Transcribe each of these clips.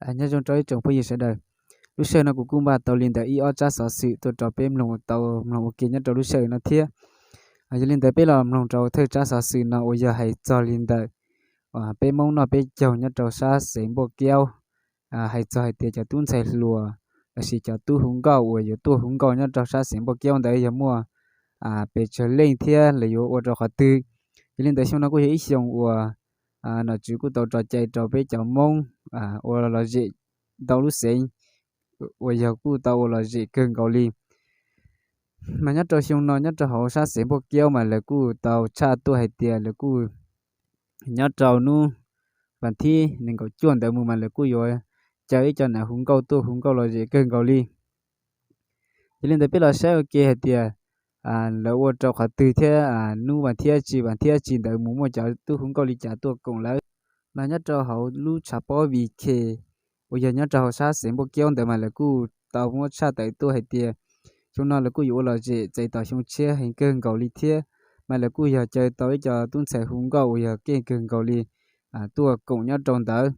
Nyob zoo rau ib tsoom phooj ywg sawv daws, lub sij hawm no kuv kuj npaj tau li ntawm ib ob tsab xov xwm tuaj rau peb mloog tau mloog ua ke nyob rau lub sij hawm no thiab. Yog li ntawd peb los mloog rau thawj tsab xov xwm no uas yog hais txog li ntawm peb Hmoob noj peb caug nyob rau sab xeev Npuaj Kiaub, hais txog hais tias cov tub ntxhais hluas lossis cov tub hu nkauj uas yuav tuaj hu nkauj nyob rau sab xeev Npuaj Kiaub ntawd yog muaj pes tsawg leej thiab lawv yuav ua rau qhov twg. Yog li ntawd xyoo no kuj yog ib xyoo uas nom tswv kuj tau tso cai rau peb cov Hmoob ua lom zem ntau lub xeev uas yog kuj tau ua lom zem kawg nkaus li. Mas nyob rau xyoo no nyob rau hauv sab xeev Npuaj Kiaub mas lawv kuj tau tshaj tuaj hais tias lawv kuj nyob rau hnub vas thib nees nkaum cuaj ntawd mus mas lawv kuj yuav caw ib co nam hu nkauj tuaj hu nkauj lom zem kawg nkaus li. Yog li ntawd peb los saib ua ke hais tias lawv ua rau qhov twg thiab hnub vas thib tsi vas thib tsi ntawd mus muaj cov tub hu nkauj li cas tuaj koom lawv. Mas nyob rau hauv lub tshav pob Vik uas yog nyob rau hauv sab xeev Npuaj Kiaub ntawd mas lawv kuj tau muab tshaj tawm tuaj hais tias xyoo no lawv kuj yuav ua lom zem txais tos xyoo tshiab heev kawg nkaus li thiab. Mas lawv kuj yog caw tau ib co tub ntxhais hu nkauj uas yog keej kawg nkaus li tuaj koom nyob rau ntawd,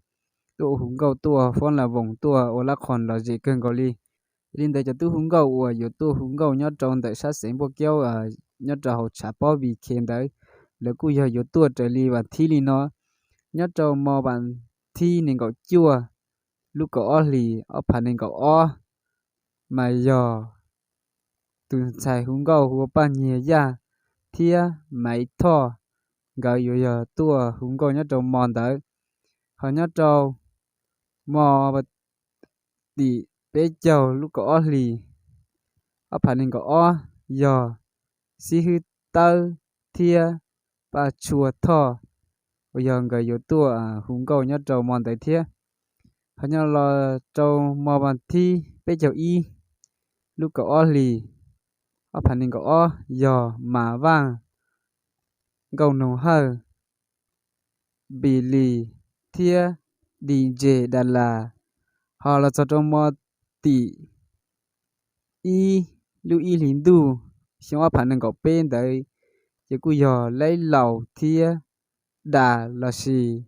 tuaj ua hu nkauj tuaj fob la voos tuaj ua lab qhoos lom zem kawg nkaus li. Yog li ntawd cov tub hu nkauj uas yuav tuaj hu nkauj nyob rau ntawm sab xeev Npuaj Kiaub nyob rau hauv tshav pob Vik ntawd, lawv kuj yog yuav tuaj raws li vas thib li no. Nyob rau mo vas thib nees nkaum cuaj lub kaum ob hlis ob phav nees nkaum ob, mas yog tus ntxhais hu nkauj hu ua Paj Nyiag Yaj thiab Maiv Thoj, nkawd yuav yog tuaj hu nkauj nyob rau mo ntawd. Ho nyob rau mo tim peb caug lub kaum ob hlis ob phav nees nkaum ob yog Xib Hwb Tawb thiab Paj Tshua Thoj uas yog nkawd yuav tuaj hu nkauj nyob rau mo ntawd thiab. Ho nyob los rau mo vas thib peb caug ib lub kaum ob hlis ob phav nees nkaum ob yog Mas Vaj, Nkauj Noog Hawj, Npis Lis thiab Di Ntses Da Las. Ho los txog rau mo tim ib lub ib hlis ntuj xyoo ob phav nees nkaum peb ntawd ces kuj yog Laib Laus thiab Das lossis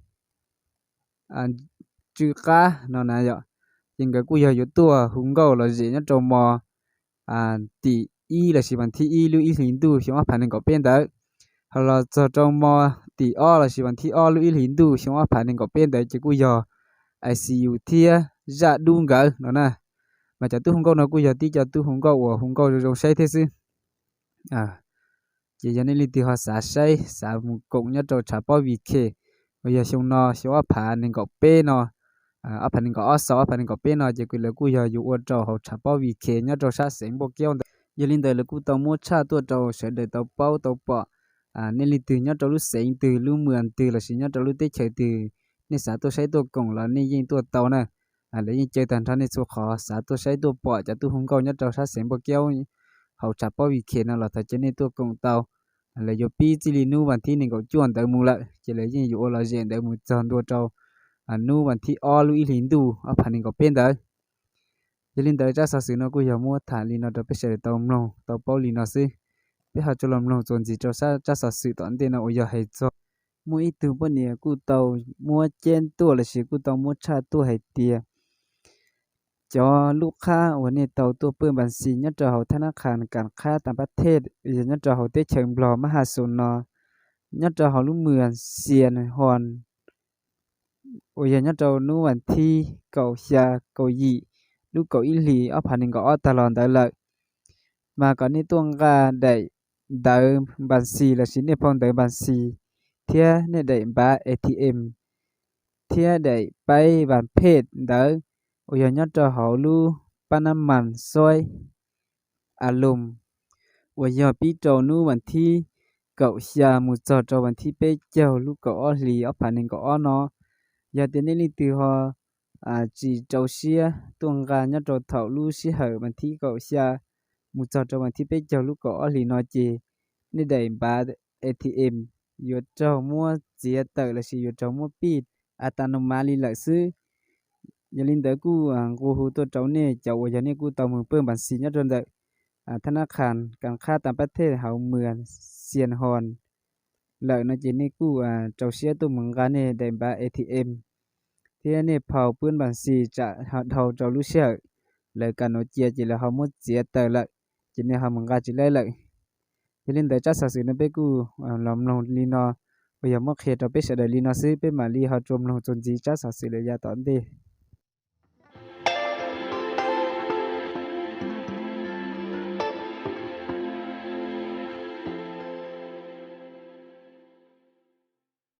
Tsw Qab no na yom. Ces nkawd kuj yog yuav tuaj hu nkauj lom zem nyob rau mo tim ib lossis vas thib ib lub ib hlis ntuj xyoo ob phav nees nkaum peb ntawd. Ho los txog rau mo tim ob lossis vas thib ob lub ib hlis ntuj xyoo ob phav nees nkaum peb ntawd ces kuj yog I C U thiab Zaj Dub nkawd no na. Mas cov tub hu nkauj no kuj yog tib co tub hu nkauj uas hu nkauj zoo zoo saib thiab xwb. Ces yog nej leej twg ho xav saib xav mus koom nyob rau tshav pob Vik uas yog xyoo no xyoo ob phav nees nkaum peb no, ob phav nees nkaum ob xaus ob phav nees nkaum peb no ces lawv kuj yog yuav ua rau hauv tshav pob Vik nyob rau sab xeev Npuaj Kiaub ntawd. Yog li ntawd lawv kuj tau muab tshaj tuaj rau sawv daws tau paub tau pom. Nej leej twg nyob rau lub xeev twg lub mwam twg lossis nyob rau lub teb chaws twg, nej xav tuaj saib tuaj koom los nej yeej tuaj tau na. Lawv yeej caw tag nrho nej txhua qhov, xav tuaj saib tuaj pom cov tub hu nkauj nyob rau sab xeev Npuaj Kiaub hauv tshav pob Vik no los thov caw nej tuaj koom tau. Lawv yuav pib txij li hnub vas thib nees nkaum cuaj ntawd mus lawm ces lawv yeej yuav ua lom zem ntawd mus txog ntua rau hnub vas thib ob lub ib hlis ntuj ob phav nees nkaum peb ntawd. Yog li ntawd tsab xov xwm no kuj yog muab tham li no rau peb sawv daws tau mloog tau paub li no xwb. Peb ho tso los mloog txuas ntxiv rau tsab xov xwm tom ntej no uas yog hais txog muaj ib tug poj niam kuj tau muab ceeb tuaj lossis kuj tau muab tshaj tuaj hais tias cov lub qhab uas nej tau tuaj pawj npas xis nyob rau hauv thab nab qhas kas qhab tas pab thej uas yog nyob rau hauv teb chaws Nplog mab has xus no, nyob rau hauv lub mwas Xias Hos uas yog nyob rau hnub vas thib kaum xya kaum yim lub kaum ib hlis ob phav nees nkaum ob tag los ntawd lawm, mas kom nej tuaj nqa daim ntawv npas xis lossis nej phau ntawv npas xis thiab nej daim npav A T M thiab daim paib vas phej ntawd uas yog nyob rau hauv lub pab nab mas xoib a loos uas yog pib rau hnub vas thib kaum xya mus txog rau vas thib peb caug lub kaum ob hlis ob phav nees nkaum ob no. Yog tias nej leej twg ho tsis rau siab tuaj nqa nyob rau thaum lub sij hawm vas thib kaum xya mus txog rau vas thib peb caug lub kaum ob hlis no ces nej daim npav A T M yuav raug muab txiav tawm lossis yuav raug muab pij a ta no mas li lawm xwb. Yog li ntawd kuj nqua hu tuaj rau nej cov uas yog nej kuj tau mus pawj npas xis nyob rau ntawm thab nab qhas kas qhab tas pab thej hauv mwas Xias Hos lawm no ces nej kuj rau siab tuaj mus nqa nej daim npav A T M thiab nej phau pwb npas xis tsam ho dhau rau lub sij hawm lawv ka nuv cia ces lawv ho muab txiav tawm lawm, ces nej ho mus nqa tsis laib lawm. Yog li ntawd tsab xov xwm no peb kuj los mloog li no, uas yog muab qhia rau peb sawv daws li no xwb, peb mam li ho tsuas mloog txuas ntxiv tsab xov xwm lawm yav tom ntej.